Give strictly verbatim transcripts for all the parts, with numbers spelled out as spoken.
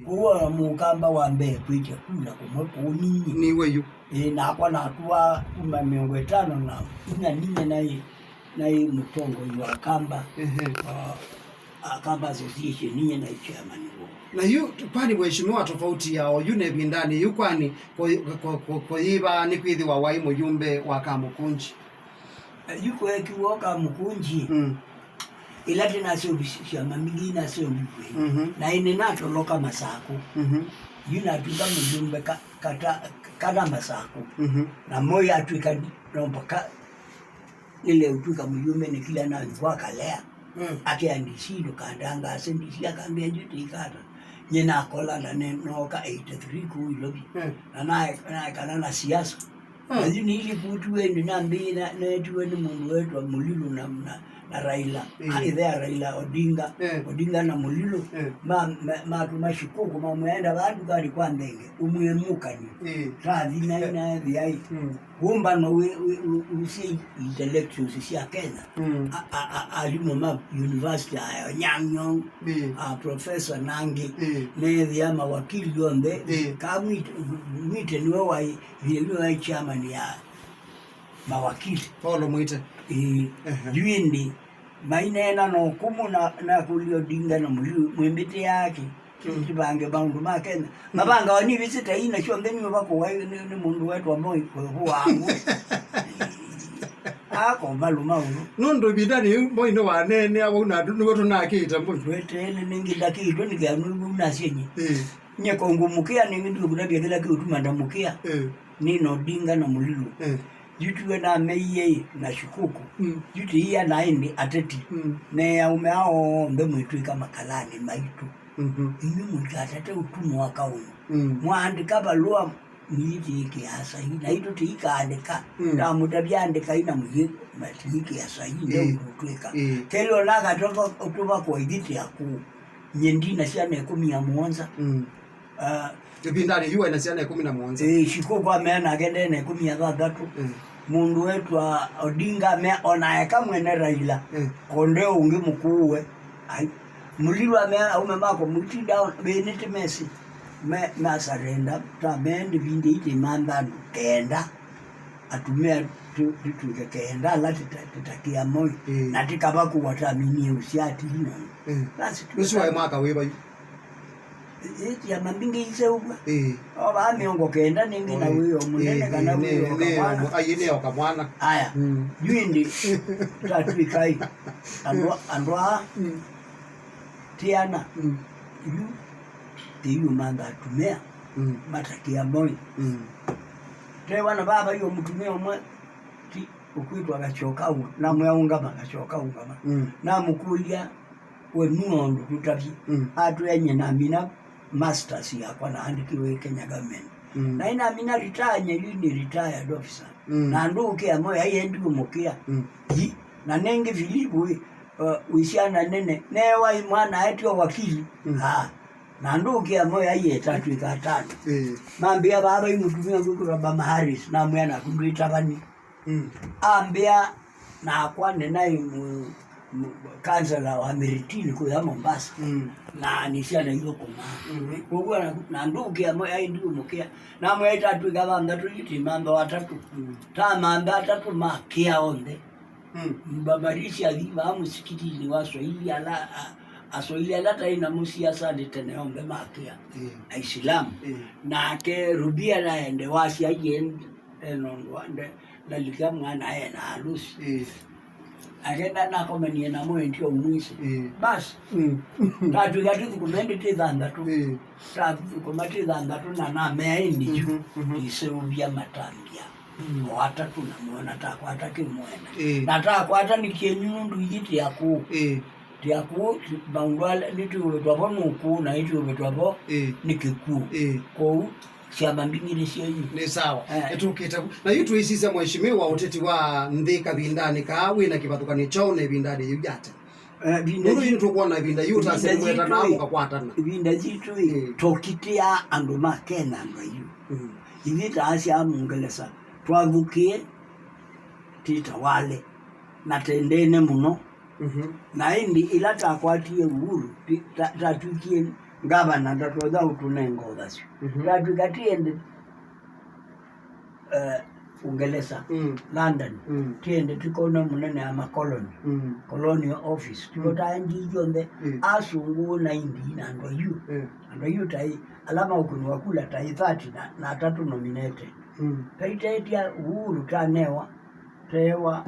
Ũw'o na mũkamba wa mbee kwĩtya kula kũmwe kũu ninyie. Nĩwe yu. Ĩĩ, nakwa natũa kuma mĩongo ĩtano na inya ninyie naĩ, naĩ mũtongoi wa Akamba. Ehe. Ah, Akamba Association ninyie naĩ chairman woo. Na yu, kwani mheshimiwa, tofauti ya oyu na ĩvindanĩ yu, kwani kũ-, kũ-, kũ-, kũyĩva nĩkwĩthĩwa waĩ mũyumbe wa Kamũkũnji? Yu kwekiwa Kamũkũnji. Mm. Ĩla tĩnaseũvisye syama mbingĩ inaseũviw'e. Mhm. Na ĩnĩ natoloka Masakũ. Mhm. Yu natw'ĩka mũyumbe ka-, kata, kana Masakũ. Mhm. Na Moi atw'ĩka nomba ka nĩleũtw'ĩka mũyumbe nĩ kila nathi kwa Kalea. Mm. Akea D C ndũkandangaase, D C akambĩa yu tĩikata. Nyie nakola na ne-, nooka eighty-three kũu Ilovi. Mm. Na nae-, naekana na siasa. Mm. Na yu nĩilikutiwe ĩndĩ nambĩĩe na-, neetiwe nĩ mũndũ weetwa Mũlilũ na, na, na Raila. Mm. A, ĩthe ya Raila Odinga. Mm. Odinga na Mũlilũ. Mm. Ma, ma, matũma Shikuku mamwĩa enda vaa ndukanĩ kwa Nthenge, ũmwĩe mũkany'e. Mm. Tathi naĩ nathi ai. Mm. Wũmbano wĩ, wĩ, wĩ, wĩ syĩ intellectuals sya Kenya. Mm. A, a, a, alimũ ma university, a Anyang' Nyong'o, mm, a professor na angĩ, mm, meethĩa mawakili onthe. Mm. Kaa Mwite, Mwite nĩwe waĩ, nĩwe waĩ chairman ya mawakili. Paulo Mwite. Ĩĩ. Ehe. Yu ĩndĩ maineena na ũkũmũ na, nakũlya Odinga na Mũlilũ, mwĩmbĩtĩaa kĩ? Mm. Kĩvange maũndũ ma Kenya. Mm. Mavangawa nĩ visita ii na syonthe nĩũvakũwa nĩ, nĩ mũndũ wetwa Moi kũvũaa ngũ. Ako malũma ũno. Nũndũ ĩvindanĩ yĩu Moi nĩwaneenea vau na andũ nĩw'o tũnakĩĩte Moi. Tweteele nĩngĩ ndakĩĩtwe nĩ kĩanũ vau nasyenye. Ĩĩ. Nyie kongũ mũkĩa nĩngĩ ndiũkũtavya kĩla kĩũtuma ndamũkĩa. Ĩĩ. Nĩ na Odinga na Mũlilũ. Ĩĩ. Yu tiwe nameie na Shikuku. Mm. Yu tiia na ĩndĩ ateti. Mm. Ne aũme ao onthe mwĩtw'ĩka makalani maitũ. Mhm. Inyw'ĩ mũikatate ũtumwa kaũndũ. Mm. Mwaandĩka valũa, mũyĩtĩkĩa saii, naitũ tĩikaandĩka. Mm. Ndamũtavya andĩkai na mũyĩ, matĩikĩa saii, mm, ndeũtw'ĩka. Mm. Kelĩ ona akatũva, ũtũva kwa ithitĩ akũũ. Nyie ndi na syana ĩkũmi na mũonza. Mm. Ah. Ĩvindanĩ yu waĩ na syana ĩkũmi na mũonza. Ĩĩ, Shikuku amea nake nde na ĩkũmi na thanthatũ. Mm. Mũndũ wetwa Odinga amea, ona eka mwene Raila, mm, konde ũngĩ mũkũũwe. Ai. Mũlilũ amea, aũme makwa mũitinda, venĩte mesi. Me, masarenda, ta mendi vindi iti mantha andũ kenda. Atumĩa tũ-, tũtw'ĩke kenda, ala tĩta-, tĩtakĩa Moi. Mm. Na tĩkavakũwa taminie ũsyati ino. Mm. Basi, ũsu waĩ mwaka wĩva yu? Ĩ-, ĩ-, syama mbingĩ iseũvw'a. Ĩĩ. O vaa mĩongo kenda nĩngĩ na, ĩĩ, wĩoo mũnene, ĩĩ, kana, ĩĩ, wĩoo, nĩ, nĩ kamwana. Aĩ, nĩ o kamwana. Aya. Mm. Yu ĩndĩ tatw'ĩkai andũ, andũ aa, mm, tĩ ana. Mm. Yu ĩyu mantha atumĩa, mm, matakĩa Moi. Mm. Tewa na vava yu mũtumĩa ũmwe ti ũkwĩtwa Gachoka, namwĩa ũngama, Gachoka ũngama. Mm. Namũkũlya, we nũũ ũndũ tũtavye? Mm. Atwĩa nyie namina masters yakwa naandĩkiwe Kenya government. Mm. Na ĩnamina retire, nyie yu nĩ retired officer. Mm. Na ndũkĩa Moi aĩ ndiũmũkĩa. Mm. Yi, na nengĩ Philip wĩ, uh, wĩ syana nene. Newa mwana aetio wakili. Mm. Ah. Na ndũkĩa Moi aĩ tatw'ĩka atano. Eh. Mambĩa vava ĩ mũtumĩa ngwĩkũlwa Mama Harris, namwĩa naku ndwĩtavani. Mm. Ambĩa nakwa nĩnaĩ mũ-, mũ-, kansela wa Miritini kũya Mombasa. Mm. Na nĩ syana ithũkũmaa. Mm. Kwoguo na, na ndũkĩa Moi aĩ ndiũmũkĩa. Namwĩa tatw'ĩka thanthatũ yu tĩ mantha atatũ. Mm. Ta mantha atatũ makĩa onthe. Mm. Mbabalisha vaa mũsikitini wa Swahili ala, a, Aswahili ala taĩ namo siasani tene onthe makĩa. Mm. Aisilamu. Mm. Nake Rubia naende wasya yen-, ena ũndũ wa nde, ndalika mwana ena harusi. Ĩĩ. Akenda nakomanie namo ĩndĩ o mwĩsĩ. Ĩĩ. Basi. Mm. Tatwĩka tũthũkũma ĩndĩ tĩ thanthatũ. Ĩĩ. Tatũthũkũma tĩ thanthatũ na namea ĩndĩ yu, mhm, mhm, iseũvya matambya. Mm. O atatũ na mwana takwata kĩmwene. Ĩĩ. Na takwata nĩ kyenyu nũndũ ithyĩ tĩ akũũ. Ĩĩ. Tĩ akũũ, ti-, maũndũ ala nĩtwĩũvĩtwa vo nũkũũ na nĩtwĩũvĩtwa vo, ĩĩ, nĩ kĩkw'ũ. Ĩĩ. Kwoou, syama mbingĩ nĩ syenyu. Nĩ sawa. Eh. Nĩtũkĩte vu. Na yu twĩsisya, mheshimiwa, ũteti wa nthĩ kavindanĩ kaa wĩ na kĩvathũkanĩo kyaũ na ĩvindanĩ yĩu ya tene? Eh, ĩvinda nũndũ yu yitũ, nĩtũkwona ĩvinda yu, ĩvinda ũtase nĩmwetanaa yitũ ĩ, mũkakwatana. Ĩvinda yitũ ĩ, ĩĩ, tũkitĩaa andũ ma Kenya andũ aiũ. Mm. Ithyĩ ta asya a Mũngelesa, twathũkĩe tĩtawale na tendene mũno. Mhm. Na ĩndĩ ĩla takwatie uhuru, ti-, ta-, tatw'ĩkie Ngavana ndatonya ũtũnenga ũthasyo. Mhm. Ndatwĩka tĩende, eh, Ũngelesa, Mm. London, Mm. tĩende tĩkone mũnene ya makoloni, Mm. colonial office. Tuo Mm. taendi ithyonthe, Mm. asũngũ na indi na andũ ayu. Mm. Andũ ayu tai, ala maũkũnĩwa kula tai thirty na, na atatũ nominated. Mm. Taitaĩtya Uhuru tanewa, tewa,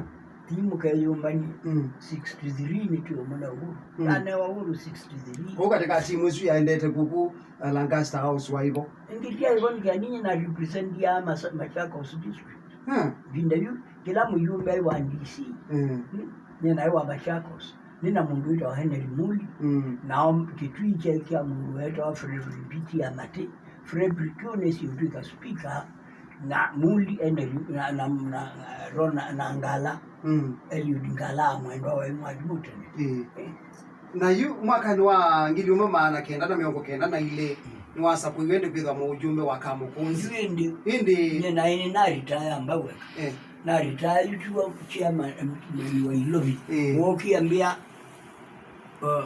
ti mũkeyũmbany'a. Mm. Sixty-three nĩ twĩ mũna Uhuru. Mm. Tanewa Uhuru sixty-three. Kũu katika timu ĩsu yaendete kuku, uh, Lancaster House waivo. Ĩngĩ tiaivo nĩkĩa ninyi na representia Masa-, Machakos District. Hmm. Vinda yu, kĩla mũyumbe wa D C. Mm. Mm. Nĩ naĩ wa Machakos. Nĩ na mũndũ wĩtawa Henry Muli. Mm. Nao Kitui kyaĩ kya mũndũ wetawa Frederick Mbiti ya Mati. Frederick ũnĩsĩ ũtw'ĩka speaker, na Muli Henry, na, na, na, na, na Ngala. Mm. Eliud Ngala, mwendwa wa mwalimũ tene. Mm. Eh. Na yu mwakanĩ wa ngili ũmwe maana kenda na mĩongo kenda na ilĩ, nĩwasakũiwe nĩ kwĩthwa mũjumbe wa Kamũkũnzi. Yu ĩndĩ, ĩndĩ nyie naĩ nĩnaritaya mbau eka. Eh. Naritaya yu tiwa chairman, em, wa Ilovi. Eh. Wookie ambĩa, uh,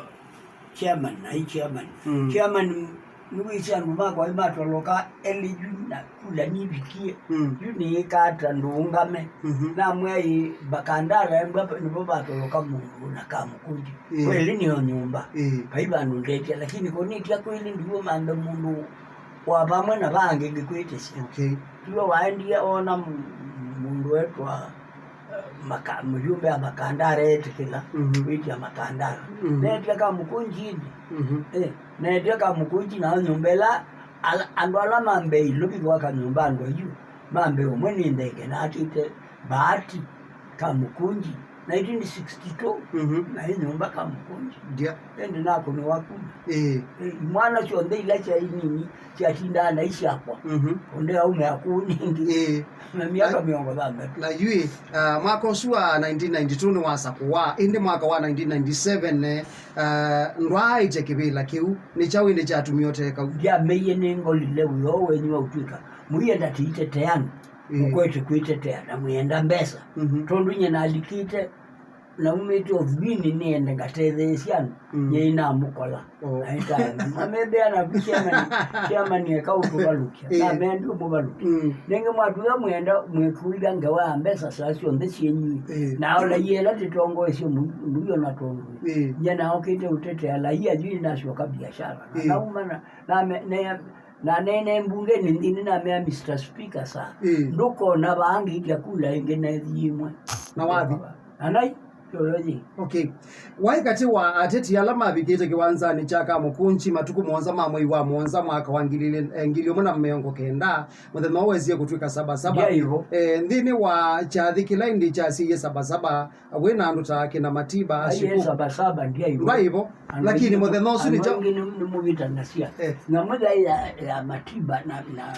chairman, naĩ chairman. Mm. Chairman, nĩwĩsĩ andũ makwa matoloka elĩ yu na kula nivikie. Mm. Yu nĩĩkata ndũngame. Mhm. Namwĩa ĩ, Makandara embwa nĩvo vatoloka mũndũ na Kamũkũnzi. Mm. Kweli nĩyo nyũmba. Mm. Vai vandũ ndetya, lakini konĩtya kweli ndiwo mambe mũndũ wa vamwe na vangĩ ngĩkwĩtĩsya. Okay. Tiwe waendie ona mũ-, mũndũ wetwa, eh, maka-, mũyumbe ya Makandara etĩkĩla, Mhm. wĩtya Makandara. Mhm. Netya Kamũkũnzi ĩndĩ. Mhm. Eh, netya Kamũkũnzi na nyũmba ĩla, ala, andũ ala mambee Ilovi kwaka nyũmba andũ ayu, mambee ũmwe nĩ Nthenge na akĩte Bahati Kamũkũnzi, nineteen sixty-two, Mhm. na ĩ nyũmba Kamũkũnzi. Ndia. Ĩndĩ nakũnĩwa kuma. Ĩĩ. Ĩ, imwana syonthe ila syaĩ nini syatindaa na isyakwa. Mhm. Ũndĩ aumĩa kũu ningĩ. Ĩĩ. Na myaka Na, mĩongo thanthatũ. Na yu ĩ, ah, mwaka ũsu wa nineteen ninety-two nĩwasakũwa, ĩndĩ mwaka wa nineteen ninety-seven, eh, ah, ndwaaĩtye kĩvĩla kĩu, nĩ kyaũ ĩndĩ kyatumie ũtee kau? Ndyameie nĩngolile wĩoo wenyu wa ũtw'ĩka. Mũienda tĩiteteana. Mm. Mũkwete kwĩtetea na mwĩenda mbesa. Mhm. Tondũ nyie nalikĩte, naumĩte ũthwini nĩende ngatetheesya andũ, Mm. nyie inamũkola. Oh. Naitaema. Mamembea naku chairman, chairman eka ũtũvalũkya. Eh. Namea ndiũmũvalũkya. Mm. Nĩngĩ mwatuya mwĩenda mwĩkũlya ngewa ya mbesa saa syonthe syenyu. Eh. Na ola yĩela tĩtongoesye mũi-, mũio na tondũ. Eh. Nyie naokĩte ũtetea laia yu inasyoka biashara. Na Eh. nauma na, name-, ne-, Na nene mbungenĩ nthĩnĩ namea, Mister Speaker, sir, Ĩĩ. Ndũkona vaa ngĩtya kula ĩngĩ na ĩthi ĩmwe. Na wathi? Na nai, yoyo yĩ. Okay. Waĩ katĩ wa ateti ala mavikĩte kĩwanzanĩ kya Kamũkũnzi matukũ mũonza ma mwei wa mũonza mwaka wa ngili ilĩ, eh, ngili ũmwe na mĩongo kenda, mũthenya ũũ wesie kũtw'ĩka Saba Saba. Ndia ĩvo. Eh, nthĩnĩ wa kyathĩ kĩla ĩndĩ kyasyaie Saba Saba, wĩ na andũ ta akina Matiba, Aiye Shikuku. Saba Saba, ndia ĩvo. Ndwaivo. Andũ lakini aingĩ mũthenya ũsu andũ nĩkyo aingĩ nĩ, nĩmũvĩtanasya. Eh. Nyamũ ya, ya, ya Matiba na, na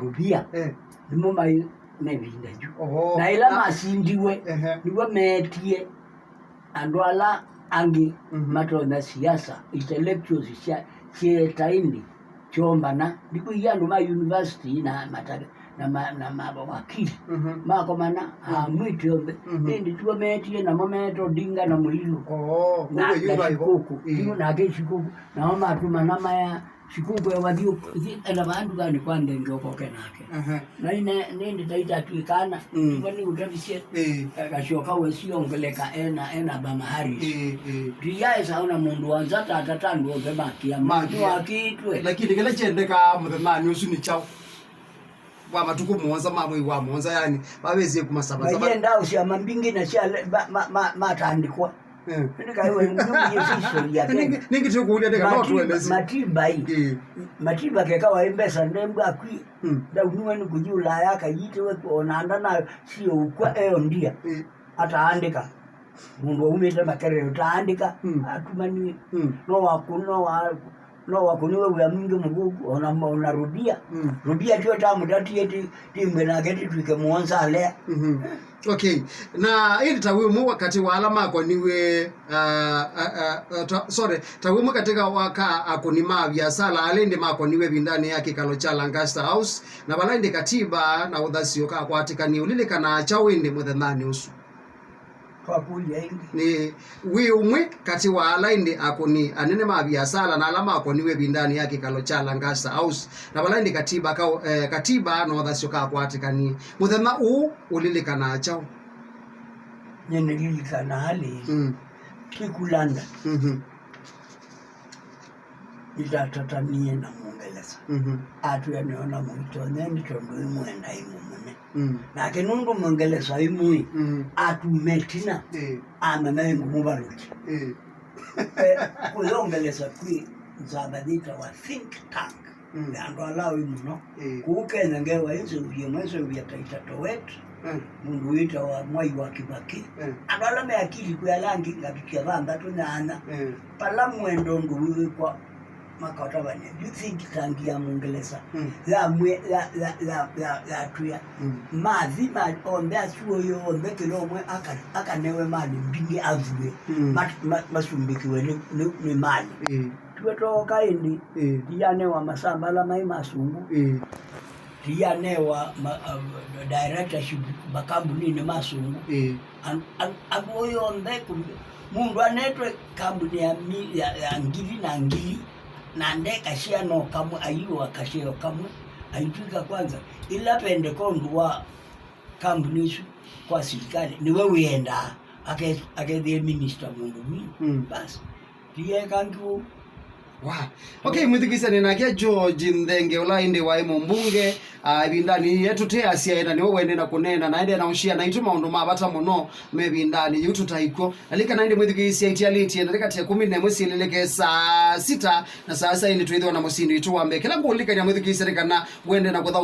Rubia, eh, nĩmo maĩ na ĩvinda yu. Oho. Na ĩla na masindiwe, ehe, nĩw'o meetie andũ ala angĩ, mhm, matonya siasa, intellectuals sya, syetaĩnĩ, kyombana. Ndikũia andũ ma university na mata-, na ma-, na mawakili, mhm, makomana, mhm, amwĩte onthe. Mhm. Ĩndĩ tuo meetie namo meetwa Odinga na Mũilu. Oo, na, ũguo yu na Raivo. Shikuku. Ĩĩ. Yu nake Shikuku. Nao matũmana maya Shikuku ewa thiũ, thi-, enda vaa ndukanĩ kwa Nthenge ũkoke nake. Aha. Na ine, nĩndĩ taita twĩkana, mm, ivo nĩ ũtavisye, ĩĩ, eh, Kasyoka wesiongeleka ena, ena Bama Harris. Ĩĩ, ĩĩ. Ndiyaesa ona mũndũ wa nza tata ta andũ onthe makia. Makia. Mũndũ wakĩtwe. Lakini kĩla kyendekaa mũthenyanĩ ũsu nĩ kyaũ? Wa matukũ mũonza ma mwei wa mũonza, yani, mavesie kuma Saba Saba. Mayenda syama mbingĩ na sya le-, ma-, ma-, ma-, matandĩkwa. Eh. Ĩndĩ kaĩ we nĩwĩsĩ history ya Kenya. Nĩngĩ, nĩngĩ tũkũũlya ndeka no Matiba, tueleze. Matiba ĩ. Eh. Matiba keka waĩ mbesa ndembu akwie. Hmm. Ndauniwe nĩ kũthi Ulaya akayitĩwe ona anda na siũkwa eyo ndia. Eh. Ataandĩka. Mũndũ waumĩte Makerere ũtaandĩka, hmm, atumanie. Hmm. No wakũ-, no wa-, no wakũniwe wĩa mwingĩ mũthũku, ona, ona Rubia. Hmm. Rubia tio tamũtatie ti, timbwe nake titwike mũonza alea. Mhm. Okay. Na ĩndĩ ta wĩ ũmwe wa katĩ wa ala makoniwe, ah, ah, ah, ah, ta, sorry, ta wĩ ũmwe katĩ ka wa ka akũni ma viasala ala ĩndĩ makoniwe ĩvindanĩ ya kĩkalo kya Lancaster House, na vala ĩndĩ katiba na ũthasyo kakwatĩkanie, ũlilikanaa kyaũ ĩndĩ mũthenyanĩ ũsu? Twakũlya ĩngĩ. Nĩ wĩ ũmwe katĩ wa ala ĩndĩ akũni anene ma viasala na ala makoniwe ĩvindanĩ ya kĩkalo kya Lancaster House, na vala ĩndĩ katiba ka, eh, katiba na ũthasyo kakwatĩkanie. Mũthenya ũũ ũlilikanaa kyaũ? Nyie nĩlilikanaa lĩ, mm, twĩ ku London. Mhm. Nĩtatatanie na Mũngelesa. Mhm. Atwĩa nĩona mũitonya nĩ tondũ ĩmwenda ĩmũmũne. Mm. Nake nũndũ Mũngelesa ĩmũĩ, mm, atuma ĩtina, ĩĩ, amanya ĩngũmũvalũkya. Ĩĩ. Eh, kũya Ũngelesa kwĩ nzama yĩtawa think tank. Mm. Ya andũ ala oĩ mũno. Ĩĩ. Kũu Kenya ngewa ĩ nzeũvye, mweseũvya Taita Towet, mm, mũndũ wĩtawa Mwai wa Kĩvakĩ. Mm. Andũ ala me akili kwĩ ala angĩ ngavikya thanthatũ nyanya. Mm. Pala mwenda ũndũ wĩwĩkwa makatavany'a. You think tangi ya Mũngelesa, mm, yamwĩ-, ya, ya, ya, ya, yatwĩa. Mm. Mathi ma onthe asu oyo onthe kĩla ũmwe aka-, akanewe mali mbingĩ athue. Mm. Ma-, ma-, masumbĩkiwe nĩ, nĩ, nĩ mali. Mm. Tuwe tooka ĩndĩ, ĩĩ, tiyanewa masamba ala maĩ masũngũ. Ĩĩ. Tiyanewa ma-, uh, directorship makambuninĩ masũngũ. Ĩĩ. An-, an-, andũ oyo onthe kũ-, mũndũ anetwe kambuni ya mi-, ya, ya ngili na ngili, na ndeka syana o kamwe, aiwa kaseo kamwe, aitwika kwanza, ila pende kondũ wa kambuni isu kwa sirikali, nĩwe wĩendaa, ake-, akethĩe minister mũndũ mwi. Mm. Basi. Tiyekangi ũu. Wa. Okay, mwĩthukĩĩsya nĩ nake George Nthenge, ũla ĩndĩ waĩ mũmbunge, ah, ĩvindanĩ yĩĩ tũteasyae, na nĩwe wendee na kũneena, na ende na ũshia naitũ maũndũ ma vata mũno me ĩvindanĩ yĩu tũtaikw'o. Alikana ĩndĩ mwĩthukĩĩsya itialĩtye ndatĩka ta ĩkũmi na ĩmwe syĩlĩlĩke saa sita, na saa sita ĩndĩ twĩthĩwa na mũsindi witũ wa mbee. Kĩla ngũlikany'a mwĩthukĩĩsya nĩ kana wendee na kũthaũkĩlya